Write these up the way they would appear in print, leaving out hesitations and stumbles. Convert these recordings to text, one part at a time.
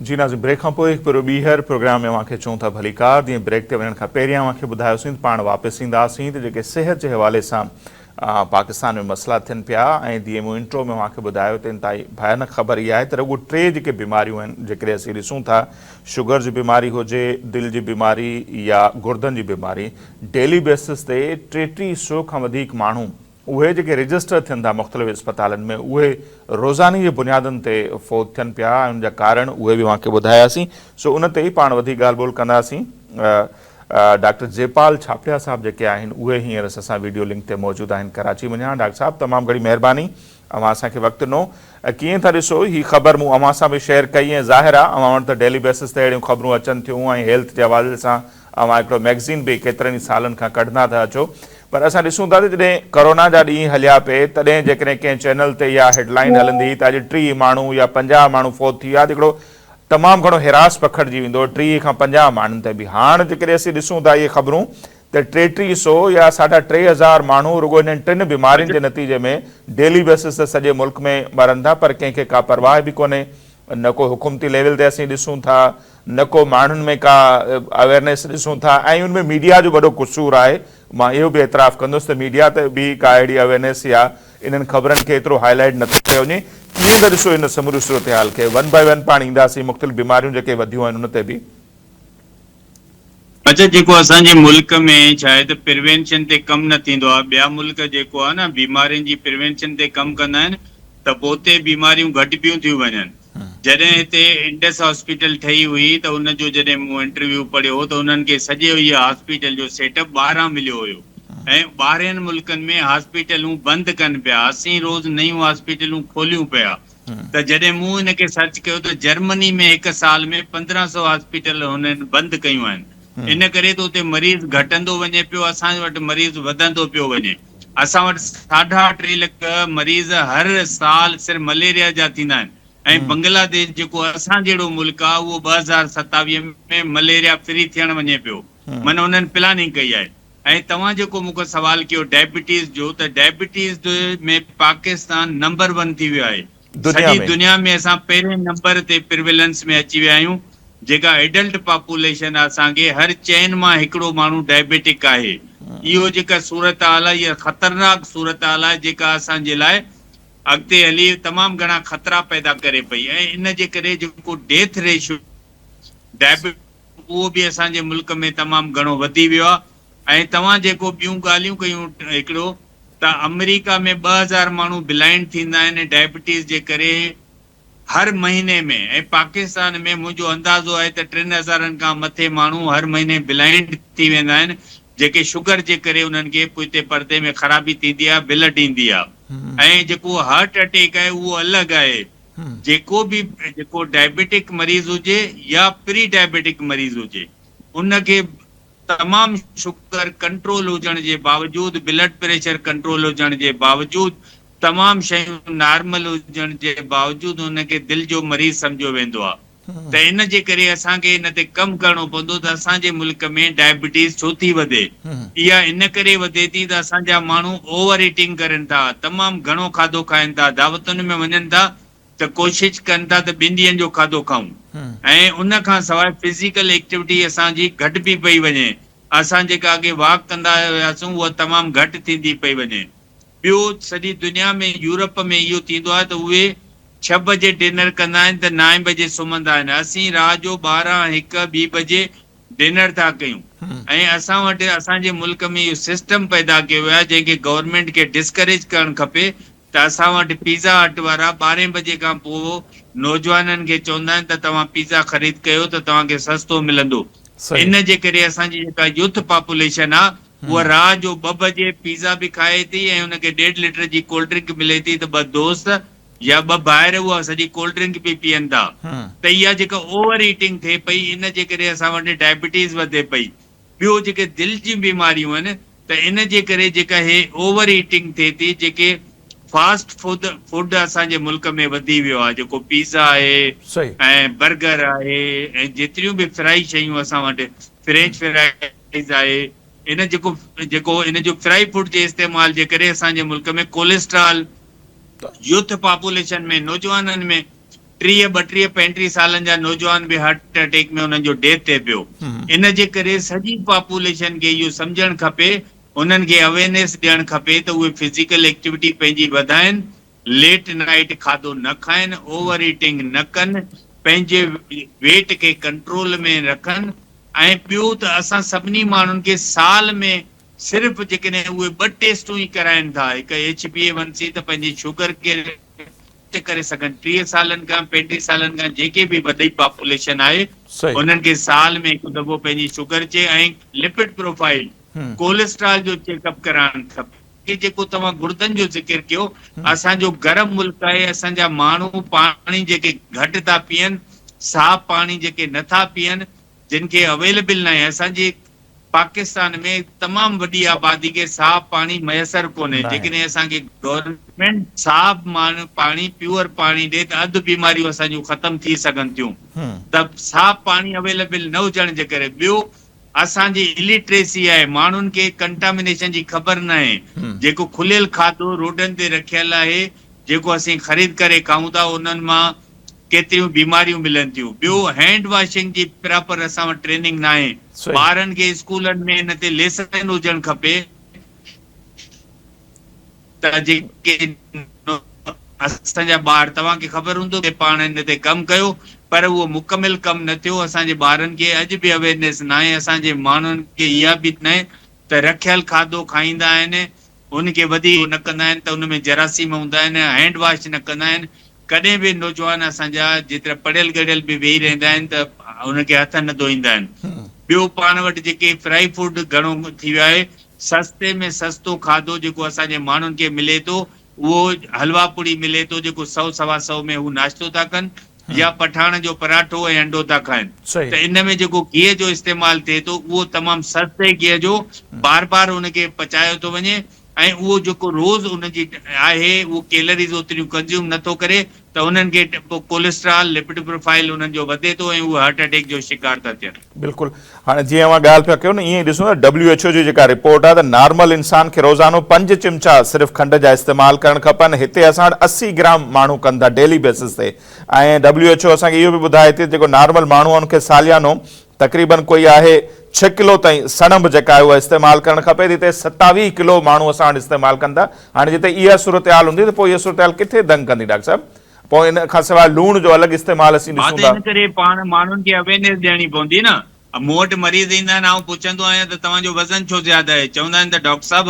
جي ناظرين بريڪ کان پوء هڪ ڀيرو ٻيهر پروگرام ۾ اوهان کي چئون ٿا ڀليڪار جيئن بريڪ تي وڃڻ کان پهريان اوهان کي ٻڌايوسين ته پاڻ واپس اينداسين ته جيڪي صحت جي حوالي سان پاڪستان ۾ مسئلا ٿين پيا ۽ جيئن مون انٽرو ۾ اوهان کي ٻڌايو ته انتهائي ڀيانڪ خبر اها آهي ته رڳو ٽي جيڪي بيماريون آهن جيڪڏهن اسين ڏسون ٿا شگر جي بيماري هجي دل جي بيماري يا گردن جي بيماري ڊيلي بيسس تي 33 سو کان وڌيڪ ماڻهو اهي جيڪي رجسٽر ٿين ٿا مختلف اسپتالن ۾ اهي روزاني جي بنيادن تي فوت ٿين پيا ۽ ان جا ڪارڻ اهي به اوهان کي ٻڌاياسين سو ان تي ئي پاڻ وڌيڪ ڳالهه ٻولهه ڪنداسين ڊاڪٽر جيپال ڇاپڙيا صاحب جيڪي آهن اهي هينئر اسان سان ويڊيو لنڪ تي موجود آهن ڪراچي منجهان ڊاڪٽر صاحب تمام گهڻي مهرباني اوهان اسان کي وقت ڏنو ڪيئن ٿا ڏسو هي خبر مون اوهان سان به شيئر ڪئي ۽ ظاهر آهي اوهان وٽ ته ڊيلي بيسس تي اهڙيون خبرون اچن ٿيون ۽ هيلٿ جي حوالي سان اوهان هڪڙو مئگزين به ڪيترن ئي سالن کان ڪڍندا ٿا اچو پر اسان ڏسون ٿا ته جڏهن ڪرونا جا ڏينهن هليا پئي تڏهن جيڪڏهن ڪنهن چينل تي اها هيڊ لائين هلندي هئي ته اڄ 30 ماڻهو يا 50 ماڻهو فوت ٿي ويا ته هڪڙو تمام گهڻو هراس پکڙجي ويندو هو 30 کان 50 ماڻهن تي به هاڻ جيڪڏهن اسين ڏسون ٿا اهي خبرون ته ٽيٽيهه سو يا ساڍا ٽي هزار ماڻهو رڳو انهن ٽن بيمارين جي نتيجي ۾ ڊيلي بيسس تي سڄي ملڪ ۾ مرن ٿا پر ڪنهن کي ڪا پرواهه به ڪونهي نه ڪو حڪومتي ليول تي اسين ڏسون ٿا نه ڪو ماڻهن ۾ ڪا اويرنيس ڏسون ٿا ۽ ان ۾ ميڊيا جو وڏو قصور آهي مان اهو به اعتراف ڪندس ته ميڊيا تي به ڪا اهڙي اويرنيس يا انهن خبرن کي ايترو هائي لائيٽ نٿو ڪيو وڃي ڪيئن ٿا ڏسو ان سموري صورتحال کي ون بائي ون پاڻ اينداسين مختلف بيماريون جيڪي وڌيون آهن ان تي به. اچا جيڪو اسان جي ملڪ ۾ ڇا آهي ته پريوينشن تي ڪم نه ٿيندو آهي ٻيا ملڪ جيڪو آهي نه بيمارين جي پريوينشن تي ڪم ڪندا آهن ته پوء اتي بيماريون گهٽبيون ٿيون وڃن جڏهن هتي انڊس هاسپيٽل ٺهي هئي ته ان جو جڏهن مون انٽرويو پڙهيو هو ته انهن کي سڄي اهي هاسپيٽل جو سيٽ اپ ٻاهران مليو هيو ۽ ٻاهرين ملڪن ۾ هاسپيٽلون بند ڪن پيا اسين روز نيون هاسپيٽلون کوليون پيا ته جڏهن مون ان کي سرچ ڪيو ته جرمني ۾ هڪ سال ۾ 1500 هاسپيٽل هنن بند ڪيون آهن ان ڪري ته اتي مريض گهٽندو وڃي پيو اسان وٽ مريض وڌندو پيو وڃي اسان وٽ ساڍا ٽي لک مريض هر سال صرف مليريا جا ٿيندا آهن ۽ بنگلاديش جيڪو اسان جهڙو ملڪ آهي اهو 2027 ۾ مليريا فري ٿيڻ وڃي پيو معنيٰ انهن پلاننگ ڪئي آهي ۽ توهان جيڪو مون کان سوال ڪيو ڊائبٽيز جو ته ڊائبٽيز ۾ پاڪستان نمبر ون ٿي ويو آهي دنيا سڄي ۾. دنيا ۾ اسان پهرين نمبر تي پريويلنس ۾ اچي ويا آهيون جيڪا ايڊلٽ پاپوليشن آهي اسان کي هر چئن مان هڪڙو ماڻهو ڊائبيٽڪ آهي اهو جيڪا صورتحال آهي اها خطرناڪ صورتحال آهي جيڪا اسان جي لاء اڳتي هلي تمام گهڻا خطرا پيدا ڪري پئي ۽ ان جي ڪري جيڪو ڊيٿ ريشو ڊائبٽ اهو به اسان جي ملڪ ۾ تمام گهڻو وڌي ويو آهي ۽ توهان جيڪو ٻيون ڳالهيون ڪيون هڪڙو ته آمريڪا ۾ 2000 ماڻهو بلائنڊ ٿيندا آهن ڊائبٽيز جي ڪري هر مهيني ۾ ۽ پاڪستان ۾ منهنجو اندازو آهي ته ٽن هزارن کان مٿي ماڻهو هر مهيني بلائنڊ ٿي ويندا آهن جيڪي شگر جي ڪري انهن کي پوئتي پردي ۾ خرابي ٿيندي آهي بلڊ ايندي آهي ۽ جيڪو هارٽ اٽيڪ آهي اهو الڳ آهي جيڪو به جيڪو ڊائبيٽڪ مريض هجي يا پري ڊائبيٽڪ مريض هجي ان کي تمام شگر ڪنٽرول هجڻ جي باوجود بلڊ پريشر ڪنٽرول هجڻ جي باوجود تمام شيون نارمل هجڻ جي باوجود ان کي دل جو مريض سمجهيو ويندو آهي ته ان جي ڪري اسان کي ان تي ڪم ڪرڻو پوندو ته اسان جي ملڪ ۾ ڊائبيٽيز ڇو ٿي وڌي اها ان ڪري وڌي ٿي ته اسان جا ماڻهو اوور ايٽنگ ڪرن ٿا، تمام گهڻو کاڌو کائن ٿا، دعوتن ۾ وڃن ٿا ته ڪوشش ڪن ٿا ته ٻن ڏينهن جو کاڌو کائون ۽ ان کان سواء فزيڪل ايڪٽيوٽي اسان جي گهٽبي پئي وڃي، اسان جيڪا اڳي واڪ ڪندا هياسون اها تمام گهٽ ٿيندي پئي وڃي. ٻيو سڄي دنيا ۾ يورپ ۾ اهو ٿيندو آهي ته اهي ڇهه بجي ڊنر ڪندا آهن ته نائين بجي سمهندا آهن، اسين رات جو ٻارهن، هڪ، ٻي بجي ڊنر ٿا ڪيون ۽ اسان وٽ اسان جي ملڪ ۾ اهو سسٽم پيدا ڪيو ويو آهي جنهن کي گورنمينٽ کي ڊسڪريج ڪرڻ کپي ته اسان وٽ پيزا هٽ وارا ٻارهين بجي کان پوء نوجوانن کي چوندا آهن ته توهان پيزا خريد ڪيو ته توهان کي سستو ملندو ان جي ڪري اسان جي جيڪا يوٿ پاپوليشن آهي اها رات جو ٻه بجي پيزا به کائي ٿي ۽ ان کي ڏيڍ ليٽر جي ڪولڊ ڊرنڪ ملي ٿي ته ٻه دوست يا ٻه ڀائر اها سڄي ڪولڊ ڊرنڪ به پيئن ٿا ته اها جيڪا اوور ايٽنگ ٿئي پئي ان جي ڪري اسان وٽ ڊائبٽيز وڌي پئي ٻيو جيڪي دل جون بيماريون آهن ته ان جي ڪري جيڪا هي اوور ايٽنگ ٿئي ٿي جيڪي فاسٽ فوڊ فوڊ اسان جي ملڪ ۾ وڌي ويو آهي جيڪو پيزا آهي ۽ برگر آهي ۽ جيتريون به فرائي شيون اسان وٽ فرينچ فرائيز آهي ان جيڪو جيڪو ان جو فرائي فوڊ جي استعمال جي ڪري اسان جي ملڪ ۾ ڪوليسٽرال يوٿ پاپوليشن ۾ نوجوانن ۾ ٽيهه ٻٽيهه پنجٽيهه سالن جا نوجوان به هارٽ اٽيڪ ۾ انهن جو ڊيٿ ٿئي پيو ان جي ڪري سڄي پاپوليشن کي اهو سمجهڻ کپي انهن کي اويرنيس ڏيڻ کپي ته اهي فزيڪل ايڪٽيوٽي پنهنجي وڌائن ليٽ نائيٽ کاڌو نه کائن اوور ايٽنگ نه ڪن پنهنجي ويٽ کي ڪنٽرول ۾ رکن ۽ ٻيو ته اسان سڀني ماڻهن کي سال ۾ صرف جيڪڏهن اهي ٻه ٽيسٽون ئي ڪرائن ٿا هڪ H B A one C ته پنهنجي شگر کي ٽيسٽ ڪري سگهن 30 سالن کان 35 سالن کان جيڪي به وڏي پاپوليشن آهي انهن کي سال ۾ هڪ دفعو پنهنجي شگر چي ۽ لپڊ پروفائيل ڪوليسٽرال جو چيڪ اپ ڪرائڻ کپي جيڪو توهان گڙدن جو ذڪر ڪيو اسان جو گرم ملڪ آهي اسان جا ماڻهو پاڻي جيڪي گهٽ ٿا پيئن صاف پاڻي جيڪي نٿا پيئن جن کي اويليبل ناهي اسان جي پاڪستان ۾ تمام وڏي آبادي کي صاف پاڻي ميسر ڪونهي جيڪڏهن اسان کي گورنمينٽ صاف پاڻي پيور پاڻي ڏي ته اڌ بيماريون اسان جون ختم ٿي سگهن ٿيون ته صاف پاڻي اويليبل نه هجڻ جي ڪري ٻيو اسان جي اليٽريسي آهي ماڻهن کي ڪنٽامينيشن جي خبر ناهي جيڪو کليل کاڌو روڊن تي رکيل آهي جيڪو اسين خريد ڪري کائون ٿا انهن مان ڪيتريون بيماريون ملن ٿيون ٻيو هينڊ واشنگ جي پراپر اسان وٽ ٽريننگ ناهي ٻارن کي اسڪولن ۾ ان تي ليسن هجڻ کپي ته جيڪي اسان جا ٻار توهان کي خبر هوندو ته پاڻ ان تي ڪم ڪيو پر اهو مڪمل ڪم نه ٿيو اسان جي ٻارن کي اڄ به اويرنيس ناهي اسان جي ماڻهن کي اها به ناهي ته رکيل کاڌو کائيندا آهن ان کي وڌيڪ نه ڪندا آهن ته ان ۾ جراثيم هوندا آهن هينڊ واش نه ڪندا آهن ڪڏهن به نوجوان اسان جا جيترا پڙهيل ڳڙهيل به ويهي رهندا آهن ته انهن کي هٿ نه ڌوئيندا آهن. ٻيو پاڻ وٽ جيڪي فرائي فوڊ گهڻو ٿي ويو آهي، سستي ۾ سستو کاڌو جيڪو اسان جي ماڻهن کي ملي ٿو اهو حلوا پوڙي ملي ٿو جيڪو سئو سوا سئو ۾ هو ناشتو ٿا ڪن يا پٺاڻ جو پراٺو ۽ انڊو ٿا کائن ته ان ۾ جيڪو گيهه جو استعمال ٿئي ٿو اهو تمام سستي گيهه جو بار بار ان کي پچايو ٿو وڃي ۽ اهو جيڪو روز ان جي آهي اهو ڪيلريز اوتريون ڪنزيوم نه ٿو ڪري ته انهن کي پوء ڪوليسٽرال، لپڊ پروفائيل انهن جو وڌي ٿو ۽ اهي هارٽ اٽيڪ جو شڪار ٿا ٿين. بلڪل هاڻي جيئن اوهان ڳالهه پيا ڪيو نه ائين ئي ڏسون ته ڊبليو ايڇ او جي جيڪا رپورٽ آهي ته نارمل انسان کي روزانو پنج چمچا صرف کنڊ جا استعمال ڪرڻ کپن هتي اسان وٽ 80 گرام ماڻهو ڪن ٿا ڊيلي بيسس تي ۽ ڊبليو ايڇ او اسان کي اهو به ٻڌائي ٿي ته جيڪو نارمل ماڻهو آهي ان کي ساليانو تقريبن ڪوئي آهي ڇهه ڪلو تائين سڻڀ جيڪا آهي اها استعمال ڪرڻ کپي ته هتي 27 ڪلو ماڻهو اسان وٽ استعمال ڪن ٿا هاڻي جتي اها صورتحال هوندي ته پوء اها صورتحال ڪٿي دنگ ڪندي ڊاڪٽر صاحب پوء ان کان سواء لوڻ جو الڳ استعمال اسين ها ڏسون ته ٿا. ان ڪري پاڻ ماڻهن کي اويرنيس ڏيڻي پوندي نه. مون وٽ مريض ايندا آهن آئون پڇندو آهيان ته توهان جو وزن ڇو زياده آهي چوندا آهن ته ڊاڪٽر صاحب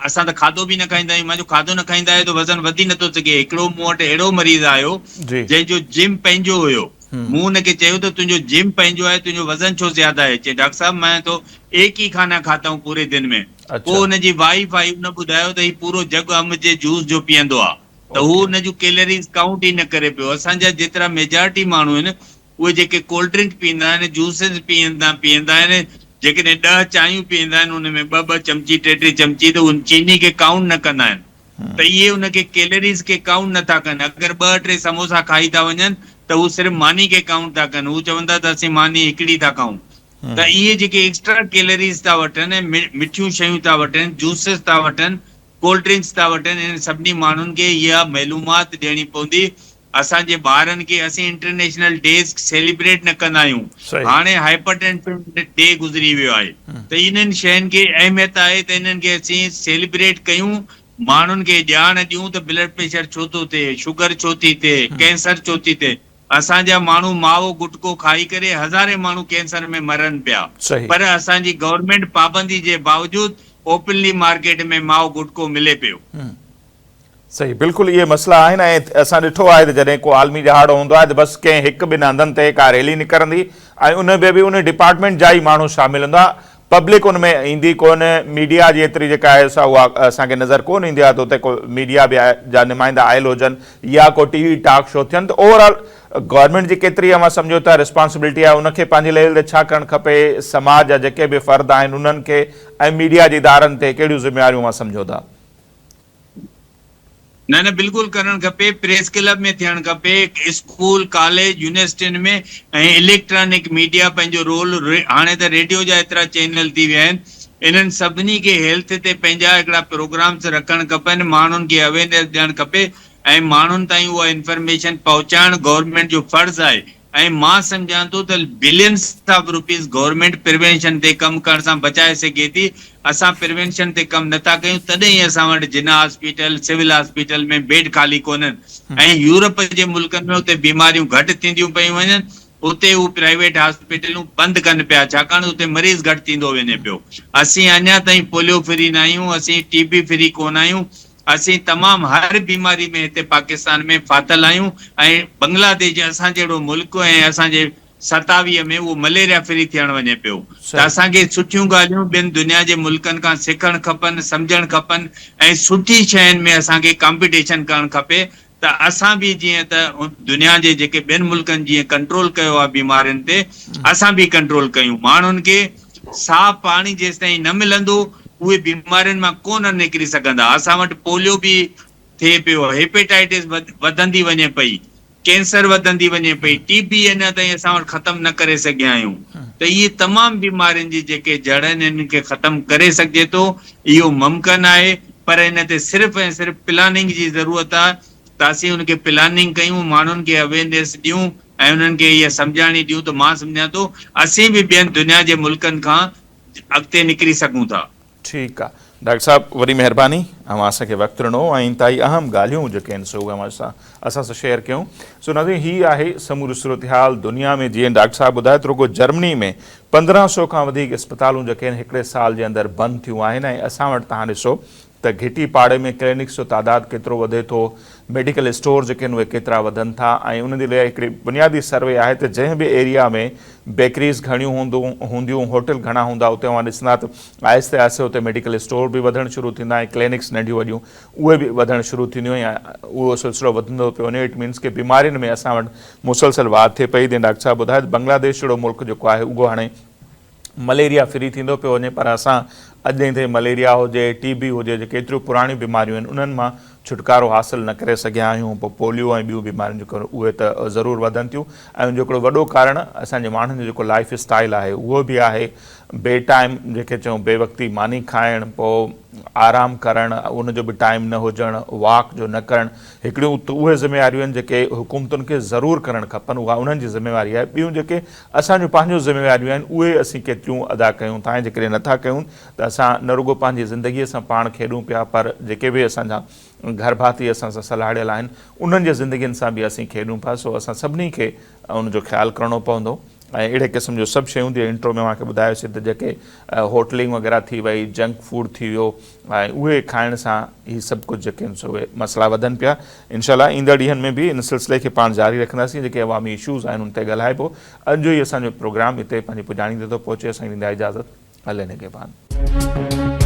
اسان ته کاڌو به نه کائيندا آهيون مان چيو کاڌو نه کائيندا آهيو ته وزن وڌي نٿو سگهي هڪڙو مون وٽ اهڙو مريض آيو جنهن جو جم پنهنجو هيو مون ان کي چيو ته تنهنجو جم پنهنجو آهي تنهنجو وزن ڇو زياده آهي چي ڊاڪٽر صاحب مين تو ايڪ ئي کانا کاتا هون پوري دن ۾ پوء ان جي وائيف آئي ان ٻڌايو ته هي پورو جڳ انب جي جوس جو پيئندو آهي ته هو ان جون ڪيلريز ڪائونٽ ئي نه ڪري پيو اسان جا جيترا ميجارٽي ماڻهو آهن اهي جيڪي ڪولڊ ڊرنڪ پيئندا آهن، جوسز پيئندا پيئندا آهن، جيڪڏهن ڏهه چانهيون پيئندا آهن ان ۾ ٻه ٻه چمچي ٽي ٽي چمچي ته ان چيني کي ڪائونٽ نه ڪندا آهن ته اهي ان کي ڪيلريز کي ڪائونٽ نه ٿا ڪن اگر ٻه ٽي سموسا کائي ٿا وڃن ته هو صرف ماني کي ڪائونٽ ٿا ڪن هو چون ٿا ته اسين ماني هڪڙي ٿا کائون ته اهي جيڪي ايڪسٽرا ڪيلريز ٿا وٺن مٺيون شيون ٿا وٺن جوسز ٿا وٺن ڪولڊ ڊرنڪس ٿا وٺن انهن سڀني ماڻهن کي اها معلومات ڏيڻي پوندي اسان جي ٻارن کي اسين انٽرنيشنل ڊيز سيليبريٽ نه ڪندا آهيون هاڻي هائپر ٽينشن ڊي گذري ويو آهي ته انهن شين کي اهميت آهي ته انهن کي اسين سيليبريٽ ڪيون ماڻهن کي ڄاڻ ڏيون ته بلڊ پريشر ڇو ٿو ٿئي شگر ڇو ٿي ٿئي ڪينسر ڇو ٿي ٿئي اسان جا ماڻهو مائو گٽڪو کائي ڪري هزارين ماڻهو ڪينسر ۾ مرن پيا پر اسان جي گورنمينٽ پابندي جي باوجود اوپنلي مارڪيٽ ۾ مائو گٽڪو ملي پيو. صحيح بلڪل اهي مسئلا آهن ۽ اسان ڏٺو آهي ته جڏهن ڪو عالمي ڏهاڙو هوندو آهي ته بس ڪنهن هڪ ٻن هنڌن تي ڪا ريلي نڪرندي ۽ ان ۾ به ان ڊپارٽمينٽ جا ئي ماڻهو شامل هوندا پبلڪ ان ۾ ايندي ڪونه ميڊيا جي ايتري جيڪا آهي سا اها اسان کي نظر ڪونه ايندي آهي ته اتي ڪو ميڊيا به جا نمائندا آيل هجن يا ڪو ٽي وي ٽاڪ شو ٿين ته اوور آل گورنمينٽ جي ڪيتري اوهان سمجهو ٿا ريسپانسبلٽي آهي ان کي پنهنجي ليول تي ڇا ڪرڻ کپي سماج جا جيڪي به فرد آهن انهن کي ۽ ميڊيا جي ادارن تي ڪهڙيون ذميواريون اوهان سمجهو ٿا. نه نه بلڪل ڪرڻ کپي پريس ڪلب ۾ ٿيڻ کپي اسڪول ڪاليج يونيورسٽين ۾ ۽ اليڪٽرانڪ ميڊيا پنهنجو رول هاڻي ته ريڊيو جا ايترا چينل ٿي ويا آهن انهن سڀني کي هيلٿ تي پنهنجا هڪڙا پروگرامس رکڻ کپن ماڻهن کي اويرنيس ڏيڻ کپي ۽ ماڻهن تائين اها انفرميشن پهچائڻ گورنمينٽ جو فرض آهي ۽ مان سمجهان ٿو ته billions of rupees government prevention تي ڪم ڪرڻ سان بچائي سگهي ٿي، اسان پريوينشن تي ڪم نٿا ڪيون تڏهن ئي اسان وٽ Jinnah hospital, civil hospital ۾ bed خالي ڪونهن ۽ يورپ جي ملڪن ۾ اتي بيماريون گهٽ ٿينديون پيون وڃن اتي هو پرائيويٽ هاسپيٽلون بند ڪن پيا ڇاڪاڻ ته اتي مريض گهٽ ٿيندو وڃي پيو. اسين اڃا تائين پوليو فري ناهيون، اسين ٽي بي فري ڪونه آهيون، اسين تمام هر بيماري ۾ هتي پاڪستان ۾ ڦاٿل آهيون ۽ بنگلاديش اسان جهڙو ملڪ ۽ اسان جي 27 ۾ اهو مليريا فري ٿيڻ وڃي پيو ته اسان کي سٺيون ڳالهيون ٻين دنيا جي ملڪن کان سکڻ کپن، سمجهڻ کپن ۽ سٺي شين ۾ اسان کي ڪامپيٽيشن ڪرڻ کپي ته اسان به جيئن ته دنيا جي جيڪي ٻين ملڪن جيئن ڪنٽرول ڪيو آهي بيمارين تي اسان به ڪنٽرول ڪيون ماڻهن کي صاف پاڻي جيستائين نه ملندو اهي بيمارين مان ڪو نه نڪري سگهندا اسان وٽ پوليو به ٿئي پيو هيپيٽائٽس وڌندي وڃي پئي ڪينسر وڌندي وڃي پئي ٽي بي اڃا تائين اسان وٽ ختم نه ڪري سگهيا آهيون ته اهي تمام بيمارين جي جيڪي جڙ آهن انهن کي ختم ڪري سگهجي ٿو اهو ممڪن آهي پر ان تي صرف ۽ صرف پلاننگ جي ضرورت آهي ته اسين ان کي پلاننگ ڪيون، ماڻهن کي اويرنيس ڏيون ۽ انهن کي اها سمجهاڻي ڏيون ته مان سمجهان ٿو اسين به ٻين دنيا جي ملڪن کان اڳتي نڪري سگهون ٿا. ٺيڪ آ ڊاڪٽر صاحب وڏي مهرباني اوهان اسان کي وقت ڏنو ۽ انتهائي اهم ڳالهيون جيڪي آهن سو اهي اوهان سان اسان سان شيئر ڪيون سو ناظرين هي آهي سموري صورتحال دنيا ۾ جيئن ڊاڪٽر صاحب ٻڌايو ته رڳو جرمني ۾ 1500 کان وڌيڪ اسپتالون جيڪي آهن هڪڙي سال جي اندر بند ٿيون آهن ۽ اسان وٽ توهان ڏسو ته گهٽي پاڙي ۾ ڪلينڪس جو تعداد ڪيترو وڌي ٿو، ميڊيڪل اسٽور جيڪي آهن اهي ڪيترا وڌن ٿا ۽ ان جي لاء هڪڙي بنيادي سروي آهي ته جنهن به ايريا ۾ بيڪريز گهڻيون هونديون هوٽل گهڻا هوندا اتي اوهان ڏسندا ته آهستي آهستي اتي ميڊيڪل اسٽور به وڌڻ شروع ٿيندا ۽ ڪلينڪس ننڍيون وڏيون اهي به وڌڻ شروع ٿينديون ۽ اهو سلسلو وڌندو پيو وڃي it means ڪي بيمارين ۾ اسان وٽ مسلسل واڌ ٿئي پئي جيئن ڊاڪٽر صاحب ٻڌايو ته بنگلاديش جهڙو ملڪ جيڪو آهي اهو هاڻي مليريا فري ٿيندو پيو وڃي پر اسان اڄ ڏينهن تائين مليريا هجي ٽي بي هجي جيڪي ايتريون پراڻيون بيماريون آهن انهن مان ڇوٽڪارو حاصل نه ڪري سگهيا آهيون پوء پوليو ۽ ٻيون بيماريون جيڪو اهي ته ضرور وڌن ٿيون ۽ ان جو هڪڙو وڏو ڪارڻ اسان جي ماڻهن جو جيڪو لائف اسٽائل آهي اهو به آهي بي ٽائيم جيڪي چئون بي وقتي ماني کائڻ پوء آرام ڪرڻ ان جو به ٽائيم نه هجڻ واڪ جو نه ڪرڻ هڪڙيون ته اهي ذميواريون آهن جيڪي حڪومتن کي ضرور ڪرڻ کپن اها انهن جي ذميواري آهي ٻيون جيڪي اسان جون پنهنجون ذميواريون آهن اهي اسين ڪيتريون ادا ڪيون ٿا ۽ جيڪڏهن نٿا ڪيون ته اسان نه رڳو پنهنجي زندگي سان پاڻ کيڏون پيا پر جيڪي به اسان جا گهر ڀاتي اسان سان سلهاڙيل آهن انهن جي زندگين سان به اسين کيڏون پيا سو اسان سڀني کي ان جو خيال ڪرڻو پوندو ۽ اهڙي قسم جو سڀ شيون جيئن انٽرو ۾ اوهان کي ٻڌايوسين ته جيڪي هوٽلنگ وغيره ٿي وئي جنڪ فوڊ ٿي ويو ۽ اهي کائڻ سان هي سڀ ڪجهه جيڪي آهن سو اهي مسئلا وڌن پيا انشاء الله ايندڙ ڏينهن ۾ به ان سلسلي کي پاڻ جاري رکنداسين جيڪي عوامي اشوز آهن ان تي ڳالهائبو اڄ جو هي اسان جو پروگرام هتي پنهنجي پڄاڻي تي ٿو پهچي اسان کي ڏيندا اجازت الله نگهبان.